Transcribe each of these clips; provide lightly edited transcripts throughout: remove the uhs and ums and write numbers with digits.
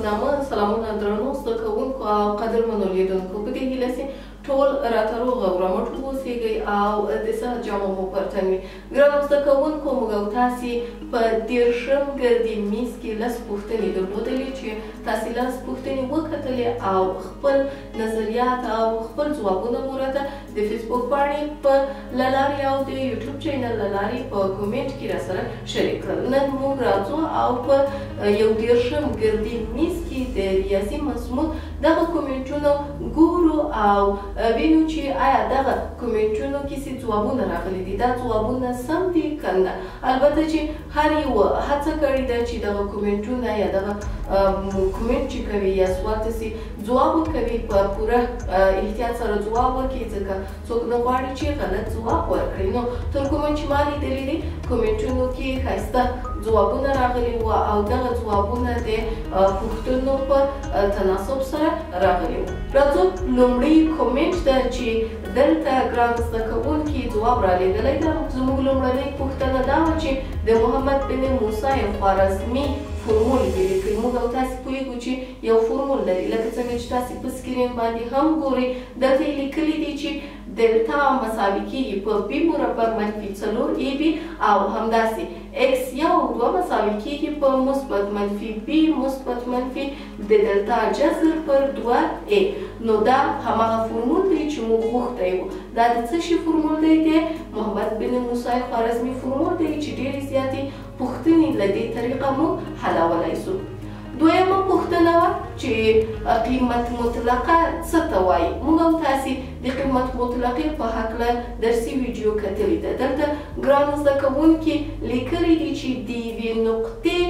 نامه سلامونه درنو زده کوونکو او قدرمنو لیدونکو، په دې هیله چې ټول راته روغ او رمټ واوسېږئ او د صحت جامو مو پر تن وي. ګرانو زده کوونکو، موږ او تاسې په 30 ګردي میز کې 10 پوښتنې درلودلې چې تاسې 10 پوښتنې وکتلې او خپل نظریات او خپل ځوابونه مو راته د فیسبوک پاڼې په له لارې او د یوټیوب چینل له لارې په کومنټ کې راسره شریک کړل. نن موږ راځو او په 31 ګردي میز کې د ریاضي مضمون دغه کومنټونه ګورو او وینو چې آیا دغه کومنټونو کې څه ځوابونه راغلي دي، دا ځوابونه سم دي که نه. البته چې هر یو هڅه کړې ده چې دغه کومنټونه یا دغه کومنټ چې کوي یا سوال ته چې ځواب ورکوي په پوره احتیاط سره ځواب ورکوي، ځکه څوک نه غواړي چې غلط ځواب ورکړي. نو تر کومه چې ما لیدلي دي کومنټونو کې ښایسته ځوابونه راغلي وو او دغه ځوابونه د پوښتنو په تناسب سره راغلي وو. راځو لومړی کومنټ ده چې دلته ګران زده کوونکي ځواب رالیږلی ده. زموږ لومړنۍ پوښتنه دا وه چې د محمد بن موسی خوارزمي فورمول ولیکئ. موږ او تاسې پوهېږو چې یو فورمول لري، لکه څنګه چې تاسې په سکرین باندې هم ګورئ. دلته یې لیکلي دي چې دلتا مساوي کېږي په بي مربع منفي 4 ای بي او همداسې ایکس 1 او 2 مساوي کېږي په مثبت منفي بي مثبت منفي د دلتا جذر پر 2 ای. نو دا هماغه فورمول دی چې موږ غوښتی و. دا د څه شي فورمول دی؟ د محمد بن موسی خوارزمي فورمول دی چې ډېرې زیاتې پوښتنې له دې طریقه موږ حلولی سو. دویمه پوښتنه وه چې قیمت مطلقه څه ته وایي. موږ او تاسې د قیمت مطلقې په هکله درسي ویډیو کتلې ده. دلته ګرانو زده کوونکي لیکلي دي چې د یوې نقطې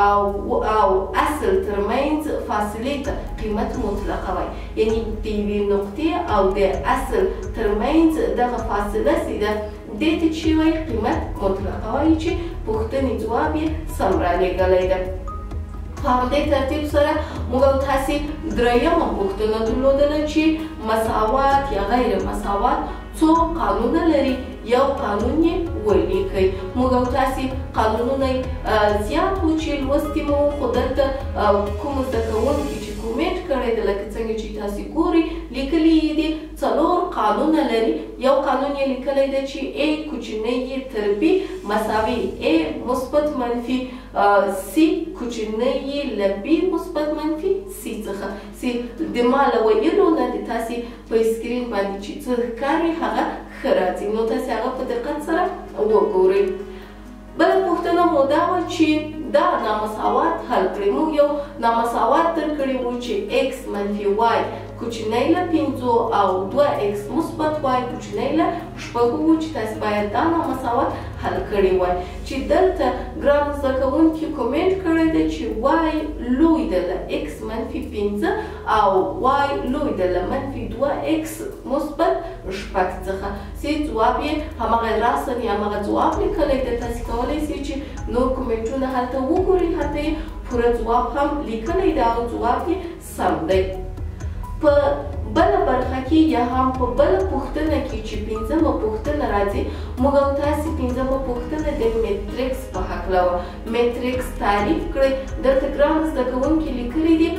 او اصل ترمنځ فاصلې ته قیمت مطلقه وایي. یعنی د یوې نقطې او د اصل ترمنځ دغه فاصله چې ده دې ته چې وایي قیمت مطلقه وایي، چې پوښتنې ځواب یې سم رالیږلی ده. په همدې ترتیب سره موږ او تاسې درېیمه پوښتنه درلودله چې مساوات یا غیر مساوات څو قانونه لري، یو قانون یې ولیکئ. موږ او تاسې قانونونه زیات وو چې لوستي مو، خو دلته کوم زده کوونکي چې کومنټ کړی دی لکه څنګه چې تاسې ګورئ لیکلي یې دي 4 قانونه لري. یو قانون یې لیکلی دی چې ای کوچنی یې تر بي مساوي ای مثبت منفي سی کوچنی یې له بي مثبت منفي سی څخه. سی د ما له ویلو نه د تاسې په سکرین باندې چې څه ښکاري هغه ښه راځي، نو تاسې هغه په دقت سره وګورئ. بله پوښتنه مو دا وه چې دا نامساوات حل کړئ. موږ یو نامساوات درکړي وو چې ایکس منفي وای کوچنی له 5 او 2 ایکس مثبت وای کوچنی له 6 وو، چې تاسې باید دا نامساوات حل کړی وای. چې دلته ګرانو زده کوونکي کومنټ کړی دی چې وای لوی ده له ایکس منفي 5 او وای لوی ده له منفي 2 ایکس مثبت 6 څخه. چې ځواب یې هماغه راساً یې هماغه ځواب لیکلی دی. تاسې کولی شئ چې نور کومنټونه هلته وګورئ، هلته یې پوره ځواب هم لیکلی دی او ځواب یې سم دی. په بله برخه کې یا هم په بله پوښتنه کې چې پنځمه پوښتنه راځي، موږ او تاسې پنځمه پوښتنه د میتریکس په هکله وه. میتریکس تعریف کړئ. دلته ګران زده کوونکي لیکلي دي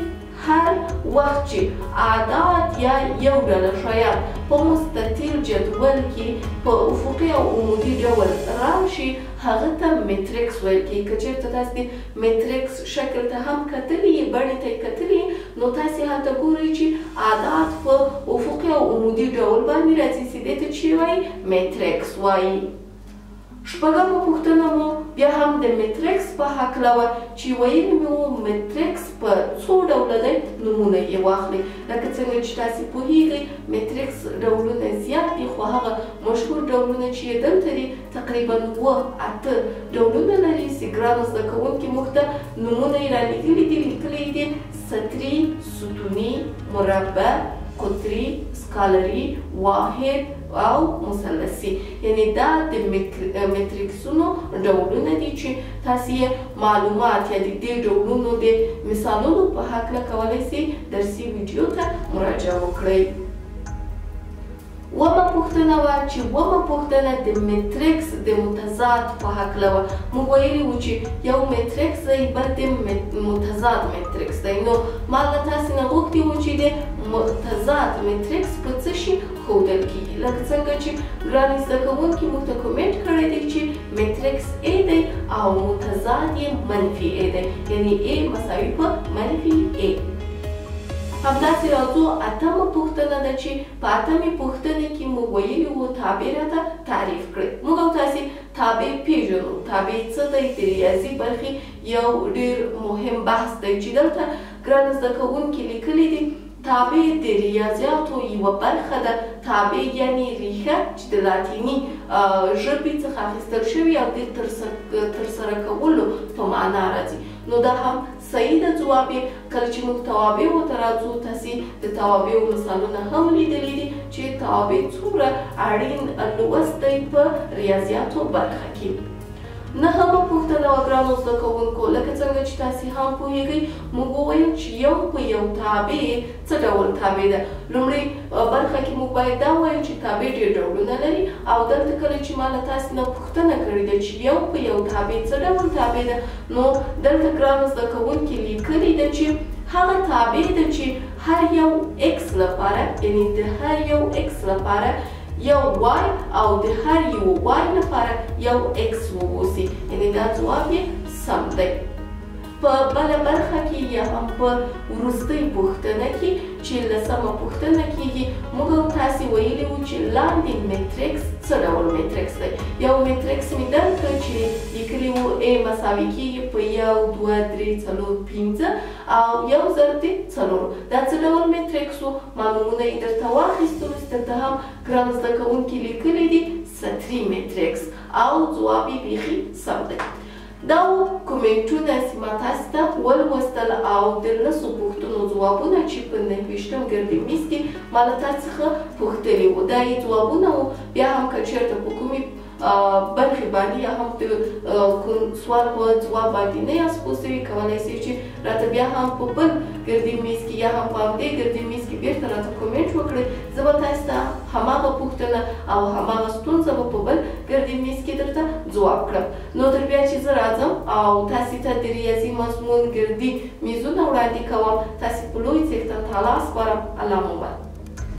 هر وخت چې اعداد یا یو ډله شیان په مستطیل جدول کې په افقي او عمودي ډول راشي هغه ته میتریکس ویل کېږي. که چېرته تاسې میتریکس شکل ته هم کتلي یې، بڼې ته یې کتلي، نو تاسې هلته ګورئ چې اعداد په افقي او عمودي ډول باندې راځي، چې دې ته چې وایي میتریکس وایي. شپږمه پوښتنه مو بیا هم د میتریکس په هکله وه چې ویلي مې وو میتریکس په څو ډوله دی، نومونه یې واخلئ. لکه څنګه چې تاسې پوهېږئ میتریکس ډولونه زیات دي، خو هغه مشهور ډولونه چې یې دلته دي تقریبا 7 8 ډولونه لري چې ګرانو زده کوونکي موږ ته نومونه یې رالیږلي دي. لیکلي یې دي سطري، ستوني، مربع، قطري، سکالري، واحد او مثلثي. یعنی دا د میتریکسونو ډولونه دي چې تاسې یې معلومات یا د دې ډولونو د مثالونو په هکله کولی شئ درسي ویډیو ته مراجعه وکړئ. اوومه پوښتنه وه چې اوومه پوښتنه د متریکس د متضاد په هکله وه. موږ ویلي وو چې یو متریکس دی بل د متضاد متریکس دی، نو ما له تاسې نه غوښتي وو چې د متضاد متریکس په څه شي ښودل کیږي. لکه څنګه چې ګرانې زده کوونکي موږ ته کومنټ کړی دی چې متریکس A دی او متضاد یې منفي A دی، یعنی A مساوي په منفي A. همداسې راځو اتمه پوښتنه ده چې په اتمې پوښتنې کې موږ ویلي وو تابع راته تعریف کړئ. موږ او تاسې تابع پیژنو، تابع څه دی د ریاضي برخې یو ډیر مهم بحث دی چې دلته ګران زده کوونکي لیکلي دي تابع د ریاضیاتو یوه برخه ده. تابع یعنی ریښه چې د لاتیني ژبې څخه اخیستل شوې او د ترسره کولو په معنا راځي. نو دا هم صحیح ده ځواب یې. کله چې موږ توابعو ته راځو تاسې د توابعو مثالونه هم لیدلي دي چې توابع څومره اړین لوست دی په ریاضیاتو برخه کې. نهمه پوښتنه وه ګرانو زده کوونکو، لکه څنګه چې تاسې هم پوهېږئ موږ وویل چې یو په یو تابع څه ډول تابع ده. لومړۍ برخه کې موږ باید دا ووایو چې تابع ډېر ډولونه لري، او دلته کله چې ما له تاسې نه پوښتنه کړې ده چې یو په یو تابع څه ډول تابع ده، نو دلته ګرانو زده کوونکي لیکلي ده چې هغه تابع ده چې هر یو ایکس لپاره، یعنی د هر یو ایکس لپاره یو وای او د هر یو وای لپاره یو ایکس واوسي، یعنی دا ځواب یې سم دی. په بله برخه کې یا هم په وروستۍ پوښتنه کې چې لسمه پوښتنه کیږي، موږ او تاسې ویلي وو چې لاندې متریکس څه ډول متریکس دی. یو متریکس مې درکړ چې لیکلي وو A مساوي کیږي په 1 2 3 4 5 او 1 ضرب د 4. دا څه ډول متریکس و؟ ما نومونه یې درته واخیستلو چې درته هم ګران زده کوونکي لیکلي دي سطري متریکس، او ځواب یې بیخي سم دی. دا کومنټونه چې ما تاسې ته ولوستل او د 10 پوښتنو ځوابونه چې په 29 ګردي میز کې ما له تاسو څخه پوښتلي وو، دا یې ځوابونه وو. بیا هم که چېرته په کومې برخې باندې یا هم د کوم سوال په ځواب باندې نه یاست پوه سوي، کولی شئ چې راته بیا هم په بل ګردي میز کې یا هم په همدې ګردي میز کې بیرته راته کومنټ وکړئ. زه به تاسو ته هماغه پوښتنه او هماغه ستونزه به په بل ګردي میز کې درته ځواب کړم. نو تر بیا چې زه راځم او تاسې ته د ریاضي مضمون ګردي میزونه وړاندې کوم، تاسې په لوی څښتن تعالی سپارم. الله مو مل.